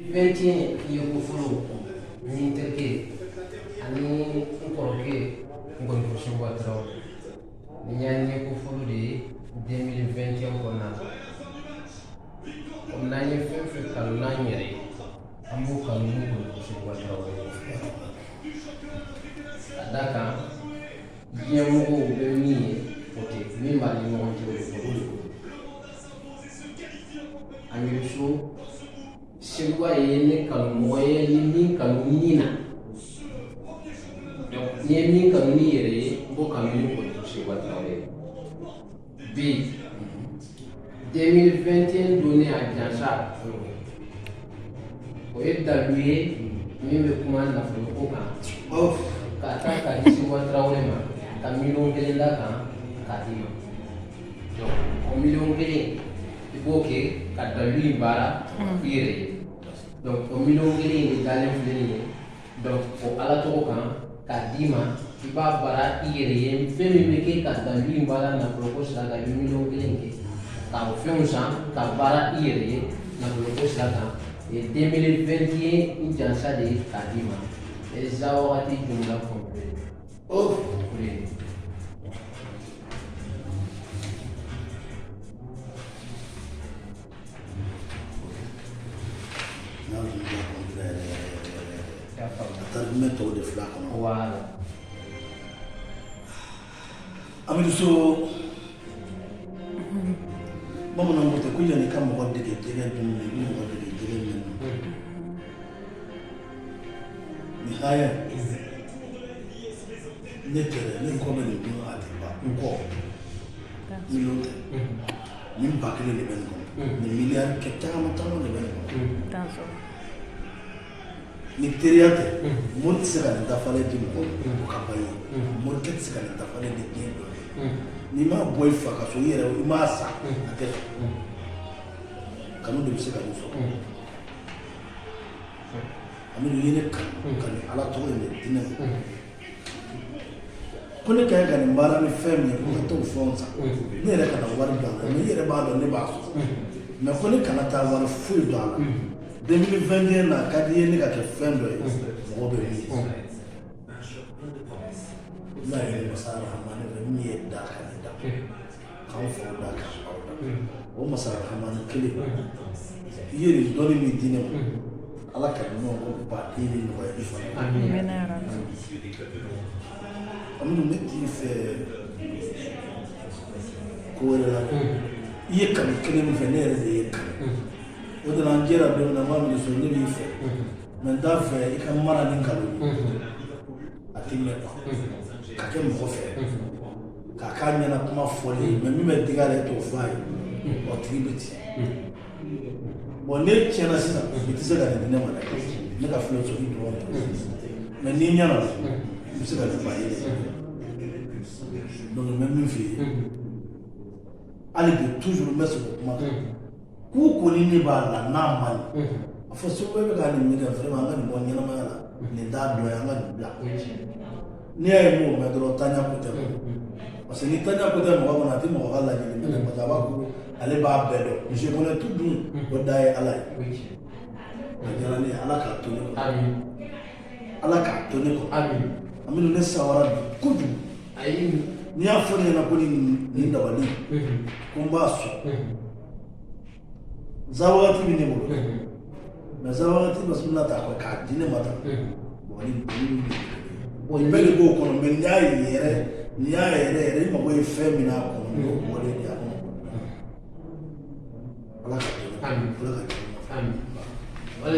21 ye ko fɔlɔ ni n terikɛ ani n kɔrɔkɛ Ngɔnifɔ Seguba Tarawele nin y'an ye ko fɔlɔ de ye 2021 kɔnɔna na. Komi n'an ye fɛn fɛn kanu n'an yɛrɛ ye, an b'o kanu ni Ngɔnifɔ Seguba Tarawele ye. Ka d'a kan diɲɛ mɔgɔw bɛ min ye, o tɛ min b'an ni ɲɔgɔn cɛ, o de ko don. Amidu So Seguba ye ne kanu mɔgɔ ye ni min kanu ni na. Donc n'i ye min kanu n'i yɛrɛ ye, n b'o kanu ni Ngɔnifɔ Seguba Tarawele ye. Bi 2021 donnen a jansa, o ye dalu ye min bɛ kuma nafoloko kan, k'a ta k'a di Seguba Tarawele ma, ka miliyɔn 1 d'a kan k'a d'i ma. Donc o miliyɔn 1, i b'o kɛ ka dalu in baara i yɛrɛ ye. Donc o miliyɔn 1 in de dalen filɛ nin ye. Donc o Ala tɔgɔ kan k'a d'i ma, i b'a baara i yɛrɛ ye. Fɛn min bɛ kɛ ka dalu in baara nafoloko sira kan, i bɛ miliyɔn 1 kɛ ka o fɛnw san ka baara i yɛrɛ ye nafoloko sira kan. O ye 2021 n jansa de ye k'a d'i ma. Eza wagati jumla complet o de ye. N'a jumla complet yɛrɛ yɛrɛ yɛrɛ yɛrɛ. I y'a faamu? A tarimɛ tɔw de filɛ a kɔnɔ. Voilà. Amidu So, bamananw ko ten ko yanni i ka mɔgɔ dege jɛgɛ dumuni, i bɛ mɔgɔ dege jɛgɛ min. Nin haya ne tɛ dɛ, ne kɔ bɛ nin dun, a tɛ ban. N kɔ miliyɔn tɛ, nin 1000 de bɛ nin kɔnɔ, nin miliyari kɛ caman caman de bɛ nin kɔnɔ. Ni teriya tɛ, mori tɛ se ka nin dafalen di mɔgɔ ma o ka ban ye. Morikɛ tɛ se ka nin dafalen di diɲɛ dɔ ye. N'i m'a bɔ i fa ka so, i yɛrɛ i m'a san, a tɛ sɔn. Kanu de bɛ se ka nin sɔrɔ. Amidu, i ye ne kanu ka nin Ala tɔgɔ in de di ne ma ko ne ka ɲi ka nin baara ni fɛn min ye, ko ka t'o fɛnw san, ne yɛrɛ kana wari don a la. Mais i yɛrɛ b'a dɔn ne b'a sɔrɔ, mais ko ne kana taa wari foyi don a la. 2021 na, a ka di i ye ne ka kɛ fɛn dɔ ye, mɔgɔ bɛ min ye n'a ye masa Rahamani fɛ min ye da ka ne da, k'an faw da, k'an baw da, o masa Rahamani kelen, i ye nin dɔnni min di ne ma, Ala ka ɲɔgɔn ko baden ni nɔgɔya i fana. Amina ya Rabbi. Amidu, ne t'i fɛ ko wɛrɛ la dɛ. I ye kanu kelen min fɛ, ne yɛrɛ de ye kanu o de la. An jɛra don min na, n b'a minɛ so, ne b'i fɛ, mais n t'a fɛ i ka mara ni nkalon ye. A tɛ mɛn quoi ka kɛ mɔgɔ fɛ k'a k'a ɲɛna kuma fɔlen ye, mais min bɛ digi a la, e t'o fɔ a ye, o tigi bɛ tiɲɛ. Bon, ne tiɲɛna sisan, i tɛ se ka nin di ne ma dɛ, ne ka philosophie dɔrɔn de. Mais n'i ɲɛna, i bɛ se ka nin ba ye. Donc n bɛ min f'i ye hali bi, toujours n bɛ segin o kuma kan, k'u ko ni ne b'a la n'a ma ɲi, a fɔ segu bɛɛ bɛ ka nin min kɛ, vraiment an ka nin bɔ ɲɛnamaya la, nin t'a dɔ ye, an ka nin bila. N'i y'a ye m'o mɛn dɔrɔn, taaɲa ko tɛ, parce que ni taaɲa ko tɛ mɔgɔ kɔnɔ, a tɛ mɔgɔ ka laɲini minɛ, parce que a b'a ko ale b'a bɛɛ dɔn. Je connais tout dun, o da ye Ala ye. A diyara ne ye, Ala k'a to ne kɔ. Ala k'a to ne kɔ. Amidu, ne sawara bi kojugu. N'i y'a fɔ ne ɲɛna ko nin dabali ko n b'a sɔn, zawagati bɛ ne bolo, mais zawagati bɛ sumina ta kɔ k'a di ne ma tan. Bon, ni nin bɛɛ de b'o kɔnɔ, mais n'i y'a yɛrɛ, n'i y'a yɛrɛ yɛrɛ, i mago ye fɛn min n'a kɔnɔ, n'o bɔlen de a kɔnɔ, Ala ka to ne kɔ. Ala ka to ne kɔ.